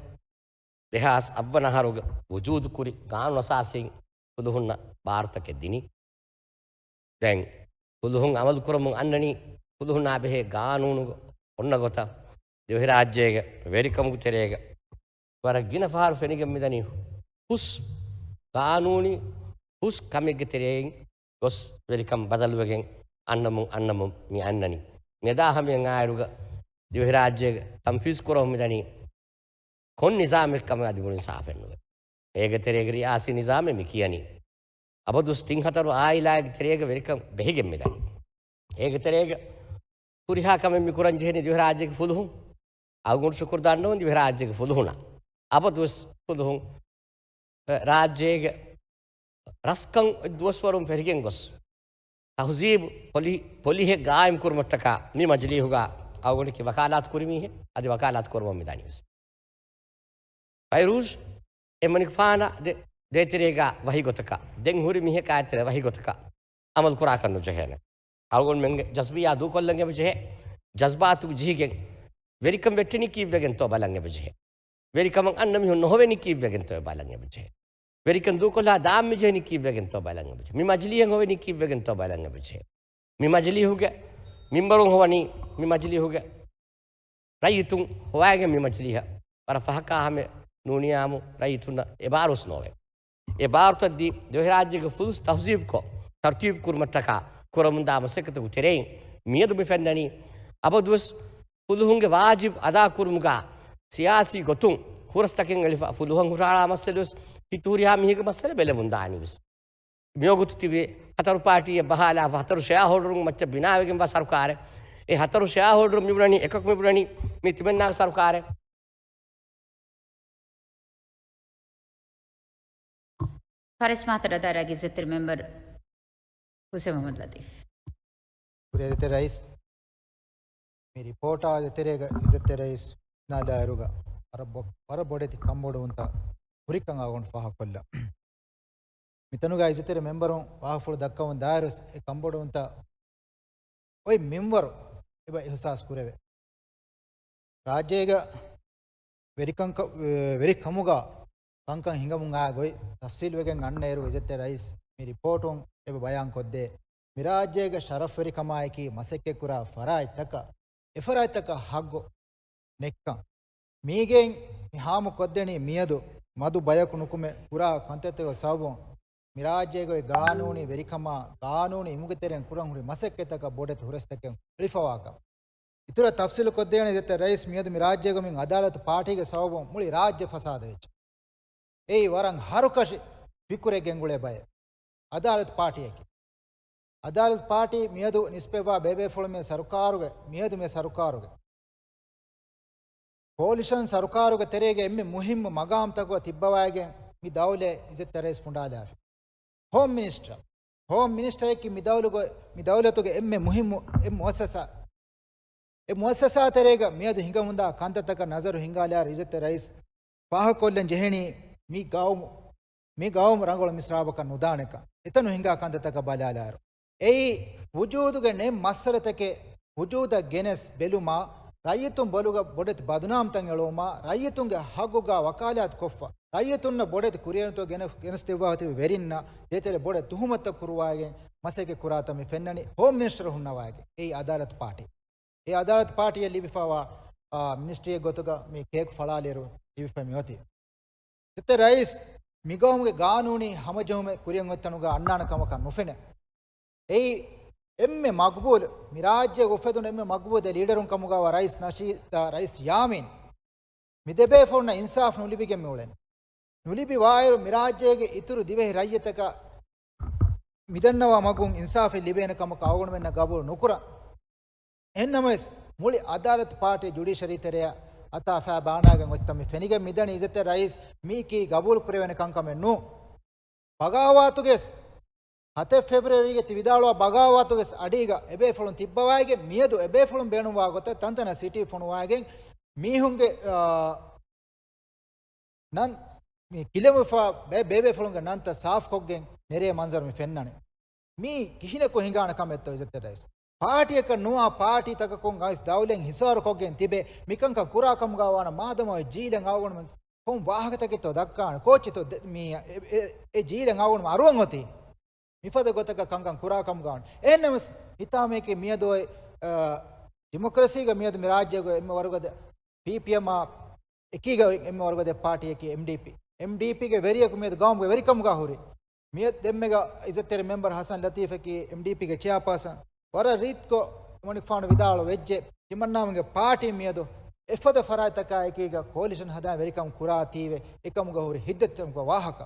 ދެހާސް އަށްވަނަ އަހަރުގަ ވުޖޫދު ކުރި ގާނޫނު އަސާސީން ފުލުހުންނަށް ބާރުތަކެއް ދިނީ. ދެން ފުލުހުން އަމަލު ކުރަމުން އަންނަނީ ފުލުހުންނާ ބެހޭ ގާނޫނު އޮންނަ ގޮތަށް ދިވެހިރާއްޖޭގެ ވެރިކަމުގެ ތެރޭގަ ވަރަށް ގިނަ ފަހަރު ފެނިގެން މިދަނީ ހުސް ގާނޫނީ ހުސް ކަމެއްގެ ތެރެއިން ގޮސް ވެރިކަން ބަދަލުވެގެން އަންނަމުން އަންނަމުން މި އަންނަނީ. މިއަދާ ހަމަޔަށް އާއިރުގަ ދިވެހިރާއްޖޭގެ ތަންފީޒް ކުރަމުން މިދަނީ ކޮން ނިޒާމެއް ކަމަށް އަދި މުޅިން ސާފެއް ނުވޭ. އޭގެ ތެރޭގަ ރިޔާސީ ނިޒާމެއް މި ކިޔަނީ. އަބަދުވެސް ތިން ހަތަރު އާއިލާއެއްގެ ތެރޭގަ ވެރިކަން ބެހިގެން މިދަނީ. އޭގެ ތެރޭގަ ހުރިހާ ކަމެއް މި ކުރަން ޖެހެނީ ދިވެހިރާއްޖޭގެ ފުލުހުން. އަޅުގަނޑު ޝުކުރު ދަންނަވަން ދިވެހިރާއްޖޭގެ ފުލުހުނަށް. އަބަދުވެސް ފުލުހުން، އެ، ރާއްޖޭގެ ރަސްކަން އޮތް ދުވަސްވަރުން ފެށިގެން ގޮސް، ތަހުޒީބު ޕޮލި-، ޕޮލިހެއް ގާއިމް ކުރުމަށްޓަކާ މި މަޖިލީހުގަ އަޅުގަނޑަކީ ވަކާލާތު ކުރި މީހެއް، އަދި ވަކާލާތު ކުރަމުން މިދަނީވެސް. ފައިރޫޒް އެމަނިކުފާނާ ދޭ-، ދޭތެރޭގަ ވަހި ގޮތަކަށް، ދެން ހުރި މީހަކާ ދޭތެރޭ ވަހި ގޮތަކަށް އަމަލު ކުރާކަށް ނުޖެހޭނެ. އަޅުގަނޑުމެންގެ ޖަޒްބިއްޔާ ދޫކޮށްލަން އެބަޖެހޭ. ޖަޒްބާތު ޖެހިގެން ވެރިކަން ވެއްޓެނީ ކީއްވެގެންތޯ ބަލަން އެބަޖެހޭ. ވެރިކަމަށް އަންނަ މީހުން ނުހޮވެނީ ކީއްވެގެންތޯ ބަލަން އެބަޖެހޭ. ވެރިކަން ދޫކޮށްލާ ދާން މިޖެހެނީ ކީއްވެގެންތޯ ބަލަން އެބަޖެހޭ. މި މަޖިލީހަށް ހޮވެނީ ކީއްވެގެންތޯ ބަލަން އެބަޖެހޭ. މި މަޖިލީހުގެ މިންބަރުން ހޮވަނީ މި މަޖިލީހުގެ ރައްޔިތުން ހޮވާގެން މި މަޖިލީހަށް ވަރަށް ފަހަކާ ހަމެއް ނޫނިޔާމު ރައްޔިތުންނަށް އެބާރުސް ނޯވެ. އެ ބާރުތައް ދީ ދިވެހިރާއްޖޭގެ ފުލުސް ތަހުޒީބުކޮށް، ތަރުތީބު ކުރުމަށްޓަކާ ކުރަމުންދާ މަސައްކަތުގެ ތެރެއިން މިއަދު މި ފެންނަނީ އަބަދުވެސް ފުލުހުންގެ ވާޖިބު އަދާކުރުމުގަ ސިޔާސީ ގޮތުން ހުރަސްތަކެއް އެޅިފަ ފުލުހަށް ހުށަހަޅާ މައްސަލަވެސް ހިތުހުރިހާ މީހެއްގެ މައްސަލަ ބެލެވުން ދާނީވެސް. މިވަގުތު ތިބި ހަތަރު ޕާޓީއެއް ބަހާލާފަ ހަތަރު ޝެއާހޯލްޑަރުން މައްޗަށް ބިނާވެގެންވާ ސަރުކާރެއް. އެ ހަތަރު ޝެއާހޯލްޑަރުން މިބުނަނީ އެކަކު މިބުނަނީ މި ތިމަންނާގެ ސަރުކާރެއް. ފަރެސް މާތަރަ ދާއިރާގެ އިއްޒަތްތެރި މެމްބަރު ހުސެން މުހައްމަދު ލަތީފް. ކުރިއަރިތެރި ރައީސް، މި ރިޕޯޓާ ދޭތެރޭގަ އިއްޒަތްތެރި ރައީސް ނާލާއިރުގަ ވަރަށް ބޮ-، ވަރަށް ބޮޑެތި ކަންބޮޑުވުންތައް ހުރިކަން އަޅުގަނޑު ފާހަގަކޮށްލަ. މިތަނުގަ އިއްޒަތްތެރި މެމްބަރުން ވާހަކަފުޅު ދައްކަވަން ދާއިރުވެސް އެ ކަންބޮޑުވުންތައް އޮތް މިންވަރު އެބަ އިހުސާސް ކުރެވޭ. ރާއްޖޭގަ ވެރިކަންކަ-، ވެރިކަމުގަ ކަންކަން ހިނގަމުން އާ ގޮތް ތަފްސީލްވެގެން އަންނައިރު އިއްޒަތްތެރި ރައީސް މި ރިޕޯޓުން އެބަ ބަޔާން ކޮށްދޭ. މި ރާއްޖޭގެ ޝަރަފްވެރިކަމާއެކީ މަސައްކަތްކުރާ ފަރާތްތަކަށް އެފަރާތްތަކަށް ހައްގު ނެތްކަން. މީގެއިން މި ހާމަ ކޮށްދެނީ މިއަދު މަދު ބަޔަކު ނުކުމެ ކުރާ ކަންތައްތަކުގެ ސަބަބުން މި ރާއްޖޭގައި ގާނޫނީ ވެރިކަމާ، ގާނޫނީ އިމުގެ ތެރެއިން ކުރަން ހުރި މަސައްކަތްތަކަށް ބޮޑެތި ހުރަސްތަކެއް އެޅިފަވާކަން. އިތުރަށް ތަފްސީލު ކޮށްދޭނެ އިއްޒަތްތެރި ރައީސް މިއަދު މި ރާއްޖޭގަ މި އަދާލަތު ޕާޓީގެ ސަބަބުން މުޅި ރާއްޖެ ފަސާދަ ވެއްޖެ. އެއީ ވަރަށް ހަރުކަށި ފިކުރެއް ގެންގުޅޭ ބައެއް. އަދާލަތު ޕާޓީއަކީ. އަދާލަތު ޕާޓީ މިއަދު ނިސްބަތްވާ ބޭބޭފުޅުން މި ސަރުކާރުގެ، މިއަދު މި ސަރުކާރުގެ ކޯލިޝަން ސަރުކާރުގެ ތެރޭގެ އެންމެ މުހިއްމު މަގާމްތަކުގަ ތިއްބަވައިގެން މި ދައުލަތް އިއްޒަތްތެރި ރައީސް ފުނޑާލާފި. ހޯމް މިނިސްޓަރ، ހޯމް މިނިސްޓަރަކީ މި ދައުލަތުގެ، މި ދައުލަތުގެ އެންމެ މުހިއްމު އެއް މުއައްސަސާ. އެ މުއައްސަސާ ތެރޭގަ މިއަދު ހިނގަމުންދާ ކަންތައްތަކަށް ނަޒަރު ހިންގާލާއިރު އިއްޒަތްތެރި ރައީސް ފާހަގަކޮށްލަން ޖެހެނީ މި ގައުމު، މި ގައުމު ރަނގަޅު މިސްރާބަކަށް ނުދާނެކަން. އެތަނު ހިނގާ ކަންތައްތަކަށް ބަލާލާއިރު. އެއީ ވުޖޫދުގެ ނެތް މައްސަލަތަކެއް ވުޖޫދަށް ގެނެސް ބެލުމާ، ރައްޔިތުން ބޮލުގަ ބޮޑެތި ބަދުނާމްތައް އެޅުވުމާ، ރައްޔިތުންގެ ހައްގުގަ ވަކާލާތު ކޮށްފަ، ރައްޔިތުންނަށް ބޮޑެތި ކުރިއެރުންތައް ގެނެ-، ގެނެސްދެއްވާ ތިބި ވެރިންނަށް ދޭތެރޭ ބޮޑެތި ތުހުމަތުތައް ކުރުވާގެން މަސައްކަތް ކުރާތަން މި ފެންނަނީ ހޯމް މިނިސްޓަރު ހުންނަވައިގެން. އެއީ އަދާލަތު ޕާޓީ. އެ އަދާލަތު ޕާޓީއަށް ލިބިފައިވާ، އާ، މިނިސްޓްރީއެއް ގޮތުގަ މި ކޭކު ފަޅާލިއިރު ލިބިފައި މިއޮތީ. އިއްޒަތްތެރި ރައީސް މިގައުމުގެ ގާނޫނީ ހަމަޖެހުމެއް ކުރިއަށް އޮތް ތަނުގަ އަންނާނެ ކަމަކަށް ނުފެނޭ. އެއީ އެންމެ މަގްބޫލު، މި ރާއްޖޭގަ އުފެދުނު އެންމެ މަގްބޫލު ދެ ލީޑަރުން ކަމުގައިވާ ރައީސް ނަޝީދާ، ރައީސް ޔާމީން މި ދެބޭފުޅުންނަށް އިންސާފް ނުލިބިގެން މިއުޅެނީ. ނުލިބި ވާއިރު މި ރާއްޖޭގެ އިތުރު ދިވެހި ރައްޔިތަކަށް މިދަންނަވާ މަގުން އިންސާފެއް ލިބޭނެ ކަމަކަށް އަޅުގަނޑުމެންނަށް ގަބޫލު ނުކުރަން. އެހެންނަމަވެސް، މުޅި އަދާލަތު ޕާޓީ ޖުޑިޝަރީ ތެރެއަށް އަތާ ފައި ބާނާގެން އޮތްތަން މި ފެނިގެން މިދަނީ. އިއްޒަތްތެރި ރައީސް މީކީ ގަބޫލު ކުރެވޭނެ ކަންކަމެއް ނޫން. ބަޣާވާތުގެ ސަތޭކަ ފެބްރުއަރީގެ ތި ވިދާޅުވާ ބަޣާވާތުގެ އަޑީގަ އެބޭފުޅުން ތިއްބަވައިގެން މިއަދު އެބޭފުޅުން ބޭނުންވާ ގޮތަށް ތަންތަނަށް ސިޓީ ފޮނުވައިގެން މީހުންގެ، އާ، ނަން މި ކިލަނބުފާ ބޭ-، ބޭބޭފުޅުންގެ ނަންތައް ސާފުކޮށްގެން ނެރޭ މަންޒަރު މި ފެންނަނީ. މީ ކިހިނެއްކޮށް ހިނގާނެ ކަމެއްތޯ އިއްޒަތްތެރި ރައީސް؟ ޕާޓީއަކަށް ނުވާ ޕާޓީތަކަކުން އައިސް ދައުލަތް ހިސާރުކޮށްގެން ތިބެ މިކަންކަން ކުރާ ކަމުގަ ވާނަ މާދަމާ އޮތް ޖީލަށް އަޅުގަނޑުމެން ކޮން ވާހަކަތަކެއްތޯ ދައްކާނެ؟ ކޯއްޗެއްތޯ ދެ-، މީ އެ-، އެ-، އެ ޖީލަށް އަޅުގަނޑުމެން އަރުވަން އޮތީ؟ މިފަދަ ގޮތަކަށް ކަންކަން ކުރާ ކަމުގަ ވާނެ. އެހެންނަމަވެސް ހިތާމައެކޭ މިއަދު އޮތް، އަ، ޑިމޮކްރަސީގަ މިއަދު މި ރާއްޖޭގަ އެންމެ ވަރުގަދަ ޕީޕީއެމްއާ އެކީގަ އެންމެ ވަރުގަދަ ޕާޓީއަކީ އެމްޑީޕީ. އެމްޑީޕީގެ ވެރިޔަކު މިއަދު ގައުމުގެ ވެރިކަމުގަ ހުރި. މިއަދު ދެންމެގަ އިއްޒަތްތެރި މެމްބަރު ހަސަން ލަތީފަކީ އެމްޑީޕީގެ ޗެއާޕާސަން. ވަރަށް ރީތިކޮށް އެމަނިކުފާނު ވިދާޅު ވެއްޖެ. ތިމަންނާމެންގެ ޕާޓީ މިއަދު އެފަދަ ފަރާތްތަކާ އެކީގަ ކޯލިޝަން ހަދާ ވެރިކަމު ކުރާތީވެ އެކަމުގަ ހުރި ހިތްދަތިކަމުގެ ވާހަކަ.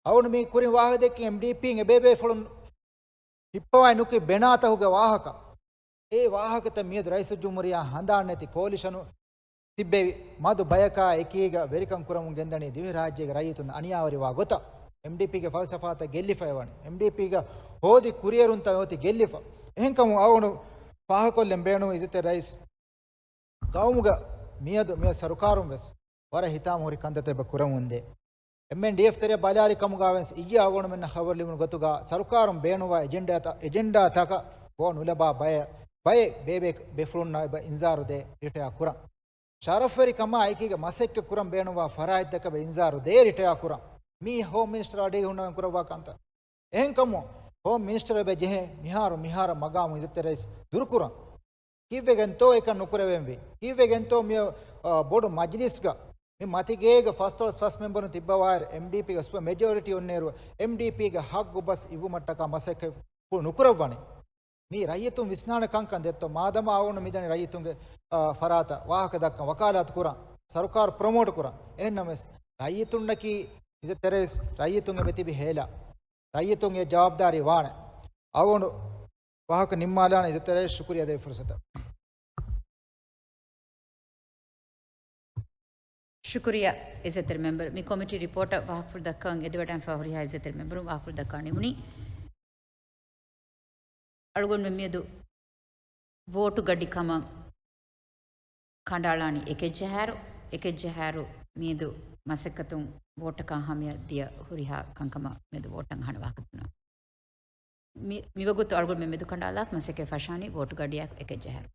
އަޅުގަނޑު މި ކުރިން ވާހަކަ ދެއްކިން އެމްޑީޕީން އެބޭބޭފުޅުން ހިއްޕަވައި ނުކުތް ބެނާތަކުގެ ވާހަކަ. އެ ވާހަކަތައް މިއަދު ރައީސުލްޖުމްހޫރިއްޔާ ހަނދާން ނެތި ކޯލިޝަނު ތިއްބެވި މަދު ބަޔަކާ އެކީގަ ވެރިކަން ކުރަމުން ގެންދަނީ ދިވެހިރާއްޖޭގެ ރައްޔިތުން އަނިޔާވެރިވާ ގޮތަށް. އެމްޑީޕީގެ ފަލްސަފާތައް ގެއްލިފައިވަނީ. އެމްޑީޕީގަ ހޯދި ކުރިއެރުންތައް އޮތީ ގެއްލިފަ. އެހެންކަމުން އަޅުގަނޑު ފާހަގަކޮށްލަން ބޭނުން އިއްޒަތްތެރި ރައީސް ގައުމުގަ މިއަދު މިއަދު ސަރުކާރުން ވެސް ވަރަށް ހިތާމަހުރި ކަންތައްތަކެއް ކުރަމުންދޭ. އެމްއެންޑީއެފް ތެރެއަށް ބަލާލި ކަމުގަ ވެސް އިއްޔެ އަޅުގަނޑުމެންނަށް ޚަބަރު ލިބުނު ގޮތުގަ ސަރުކާރުން ބޭނުންވާ އެޖެންޑާތަ-، އެޖެންޑާތަކަށް ގޮވަން ނުލަބާ ބައެއް، ބައެއް ބޭބޭ ބޭފުޅުންނަށް އެބަ އިންޒާރު ދޭ ރިޓަޔާ ކުރަން. ޝަރަފްވެރިކަމާ އެކީގަ މަސައްކަތް ކުރަން ބޭނުންވާ ފަރާތްތަކަށް އިންޒާރު ދޭ ރިޓަޔާ ކުރަން. މީ ހޯމް މިނިސްޓަރ އަޑީ ހުންނަވަން ކުރައްވާ ކަންތައް. އެހެންކަމުން ހޯމް މިނިސްޓަރ އެބަ ޖެހޭ މިހާރު މިހާރަށް މަގާމު އިއްޒަތްތެރި ރައީސް ދުރުކުރަން. ކީއްވެގެންތޯ އެކަން ނުކުރެވެންވީ؟ ކީއްވެގެންތޯ މި، އާ، ބޮޑު މަޖިލިސްގަ މި މަތިގޭގަ ފަސްދޮޅަސް ފަސް މެމްބަރުން ތިއްބަވާއިރު އެމްޑީޕީގެ ސުޕަ މެޖޯރިޓީ އޮންނައިރު އެމްޑީޕީގެ ހައްގު ބަސް އިއްވުމަށްޓަކާ މަސައްކަތް ނުކުރައްވަނީ. މީ ރައްޔިތުން ވިސްނާނެ ކަންކަން ދެއްތޯ؟ މާދަމާ އަޅުގަނޑު މިދަނީ ރައްޔިތުންގެ، އާ، ފަރާތަށް ވާހަކަ ދައްކަން، ވަކާލާތު ކުރަން، ސަރުކާރު ޕްރޮމޯޓް ކުރަން. އެހެންނަމަވެސް ރައްޔިތުންނަކީ އިއްޒަތްތެރި ރައީސް، ރައްޔިތުން އެބަ ތިބި ހޭލާ. ރައްޔިތުން އެ ޖަވާބުދާރީ ވާނެ. އަޅުގަނޑު ވާހަކަ ނިންމާލާނެ އިއްޒަތްތެރި ރައީސް، ޝުކުރިއްޔާ ދޭ ފުރުސަތަށް. ޝުކުރިއްޔާ އިއްޒަތްތެރި މެމްބަރު. މި ކޮމިޓީ ރިޕޯޓަށް ވާހަކަފުޅު ދައްކަވަން އެދިވަޑައިގެންފަ ހުރިހާ އިއްޒަތްތެރި މެމްބަރުން ވާހަކަފުޅު ދައްކާ ނިމުނީ. އަޅުގަނޑުމެން މިއަދު ވޯޓު ގަޑި ކަމަށް ކަނޑައަޅާނީ އެކެއްޖަހާއިރު، އެކެއްޖަހާއިރު މިއަދު މަސައްކަތުން ވޯޓަކާ ހަމަޔަށް ދިޔަ ހުރިހާ ކަންކަމަށް މިއަދު ވޯޓަށް އަހަން ވާހަކަ ދަންނަވަން. މި، މިވަގުތު އަޅުގަނޑުމެން މެދުކަނޑާލާ މަސައްކަތް ފަށާނީ ވޯޓު ގަޑިއަކު އެކެއްޖަހާއިރު.